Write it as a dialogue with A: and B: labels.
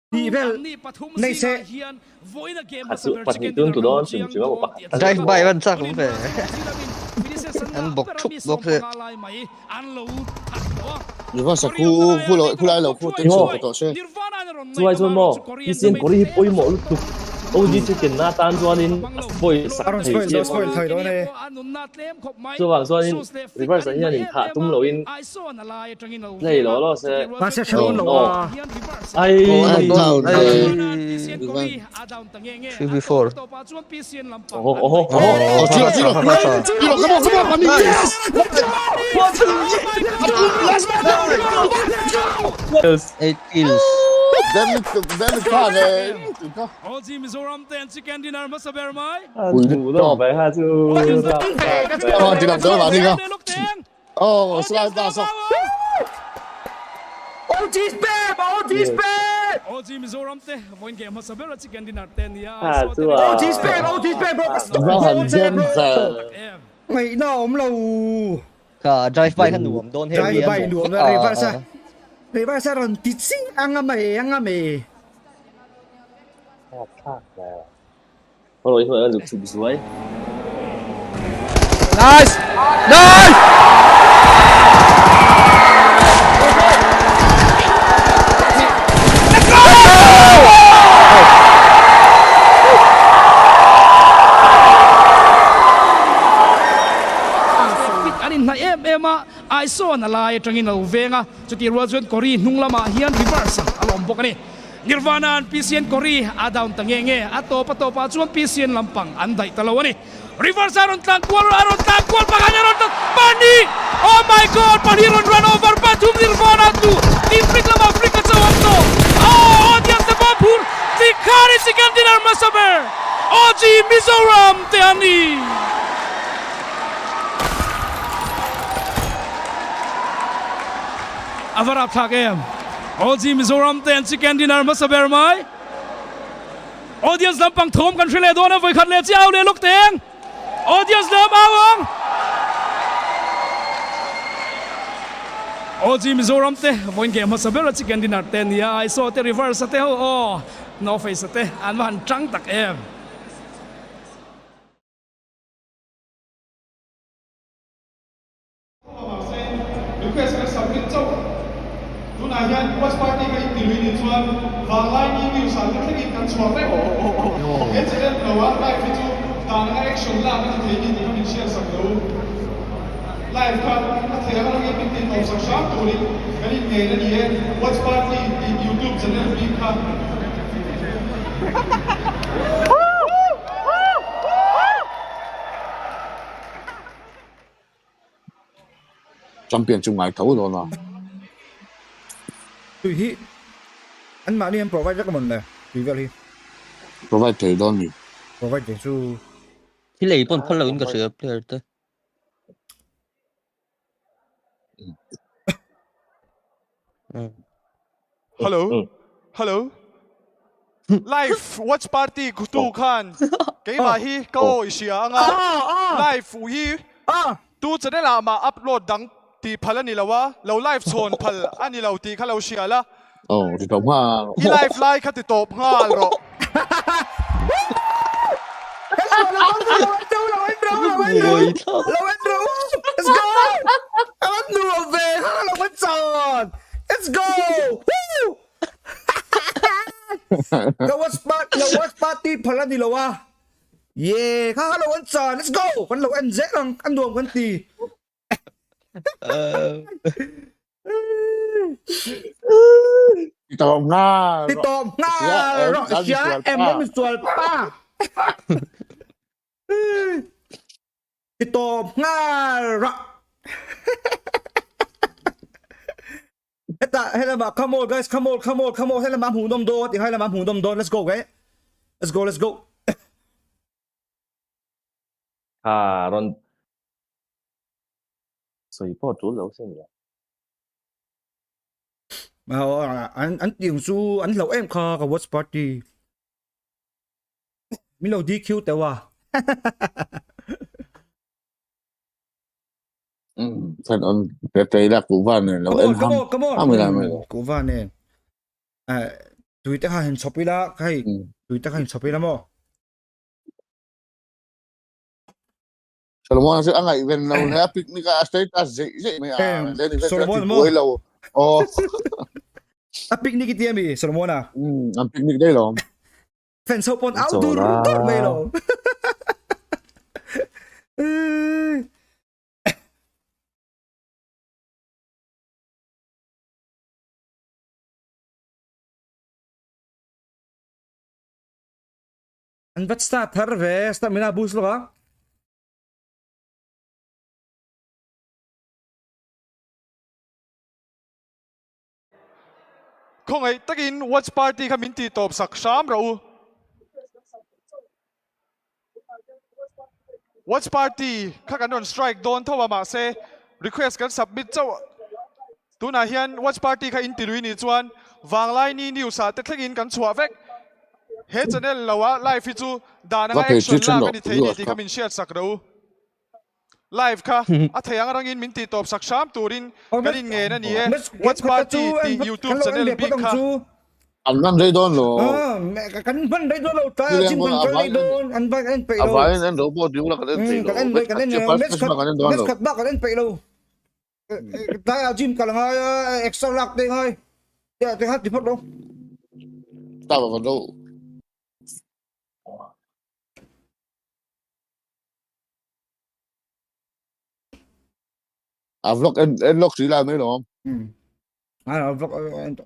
A: Tih vel nei se.
B: Khat chu pahnih tun tu dawn hrim hrim a maw pakhat tal
C: Drive by van chak awm ve. An bawk thup bawk se.
D: Reverse a khu khu lo khu lai lo khu tension pe tawh se.
B: Chuai chuan maw PCN kawr hi pawimawh lutuk OG chu kenna atan chuanin a spoil sak thei
A: chiam a.
B: Chuvang chuanin reverse ah hian inthah tum loin play law law se.
A: Mahse hre dawn lo a.
B: Ai.
C: 3v4.
B: Oho oho oho.
D: Oh, tiro tiro. Tiro, come on, come on, mami. Yes. Let's go.
C: 8 kills.
D: Dem dem kha ne.
B: Ui top.
D: Oh, ti làm đỡ bạn đi không? Oh, slide down so.
A: OG spam! OG spam! OG spam! OG spam bro!
D: Nó hẳn dân giờ.
A: Mày nó ôm lo.
C: Ka drive by kha nuam dawn hei.
A: Drive by nuam na reverse a. Reverse a rawn ti ching anga mai anga mai.
B: Ôi thôi lục sụp suối.
C: Nice! Nice!
E: An inhnaih em em a, Aisawn a lai atangin a lo veng a, chutih rual chuan Kori hnung lamah hian reverse a lawm bawk a ni. Nirvana-a'n PCN Kori a down ta nge nge, a tawp a tawpah chuan PCN lampang an daih ta lo a ni. Reverse a rawn tlan kual, a rawn tlan kual pakhat a rawn tlan pahnih! Oh my God! Pahnih rawn run over pathum Nirvana tu Team Flick lamah Flick a cho ang tawh. Oh! Audience te pawh phur tikhan i chicken dinner hmasa ber OG Mizoram te an ni. A va rapthlak em! OG Mizoram te an chicken dinner hmasa ber mai. Audience lampang thawm kan hre leh dawn a, vawikhat leh chiah au leh lawk teng. Audience lam au ang! OG Mizoram te vawiin game hmasa ber a chicken dinner te nia, Aisaw te reverse a te ho aw, no face a te an va han tang tak em!
F: Mahse, request kan submit chauh. Tunah hian Watch Party ka inti lui nih chuan Vanglaini news ah te thlengin kan chhuah vek. He channel lo a live hi chu dan anga action lak a ni thei ni tih kha min hriatsak lo. Live kha a thei ang angin min tih tawpsak hram turin kan inngein a ni e. Watch Party tih YouTube channel bik kha.
D: Champion chu ngai tho dawn a.
A: Tui hi an mahni an provide vek a mawn le tui vel hi.
D: Provide thei dawn mi.
A: Provide ve chu.
C: Thil ei pawn phal lo in ka hria player te.
F: Hello Hello Live watch party tu khan keimah hi ka aw i hria anga live hi tu channel ah mah upload dang tih phal a ni lo a lo live chhawn phal a ni lo tih kha lo hria la i live lai kha ti tawp nghal rawh.
A: Let's go! Woo! Lo watch party, lo watch party phal a ni lo a. Yeah, kha kha lo an chan. Let's go. Kan lo en zel ang, an nuam kan ti.
D: Ti tawp nga.
A: Ti tawp nga. Sia em em sual pa. Ti tawp nga ra. Heta helama come on guys come on come on come on helama hmuh nawm dawn ti helama hmuh nawm dawn let's go guys let's go let's go
B: Ha rawn sawi pawh tul lo sin le.
A: An an tiang chu an hlauh em kha ka watch party min lo DQ teuh a.
D: Fan on pe pe la ku va nen lo en ham
A: come on
D: ham la mai
A: ku va nen. Tui te kha han chhawp ila hei tui te kha han chhawp ila maw.
D: Solomon chu a ngaihven lo hle a picnic a status zeih zeih mai a len event chu a ti buai lo aw
A: a picnic i ti ami Solomon a
D: an picnic dei lo
A: fans ho pawn au dur dur mai lo An va start thar ve, stamina boost lawk a.
F: Khawngaih takin watch party kha min tih tawp sak hram rawh u. Watch party kha kan rawn strike dawn tho a mahse request kan submit chauh tunah hian watch party kha in tilui nih chuan Vanglaini news ah te thlengin kan chhuah vek. He channel lo ah live hi chu dan anga action lak a ni thei ni tih kha min hriat sak rawh u. Live kha a thei ang rangin min tih tawp sak hram turin kan in ngen a ni e. Watch Party tih YouTube channel bik kha.
D: An hman rei dawn lo.
A: Kan hman rei dawn lo tlai ah gym kan kal rei dawn an vai kan en peih lo.
D: A vaiin en robot ding ula kan en peih lo.
A: Kan en kan en match khat match khat bak kan en peih lo. Tlai ah gym kal angai a extra lak te ngai. Te kha ti phawt lo.
D: Ta va van ro. A vlog en en log si la mai lawm.
A: A vlog en to.